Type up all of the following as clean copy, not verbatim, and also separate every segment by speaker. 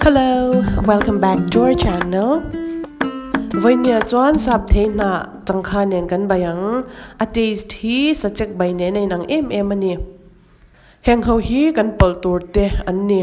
Speaker 1: Hello, welcome back to our channel. Voinia chuan sap thei hna changkha nen kan bai ang. A taste hi sachek bai nen a inang em em a ni. Heng ho hi kan pawlh tur te an ni.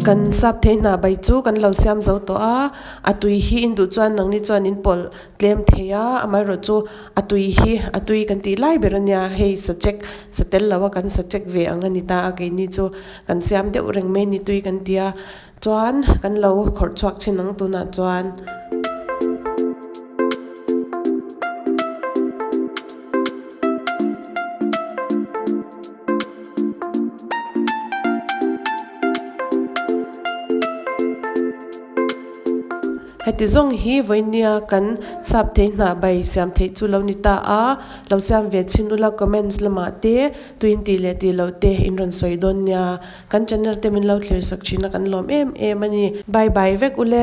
Speaker 1: Kan sap thei hna bai chu kan lo siam zo tawh a, a tui hi in duh chuan nangni chuan in pawlh tlem thei a, amaherawh chu a tui hi a tui kan tih lai ber a nia, hei sachek sa tel lo a kan sachek ve ang a ni ta a keini chu kan siam deuh reng mai a ni tui kan ti a. Chuan kan lo khawrh chhuak thin ang tunah chuan. Heti zawng hi vawinia kan sap thei hnah bai siam theih chu lo ni ta a, lo siam ve chhin ula comments lamah te tuin tih leh tih loh te in rawn sawi dawn nia. Kan channel te min lo thlir sak thin a kan lawm em em a ni. Bye bye vek ule.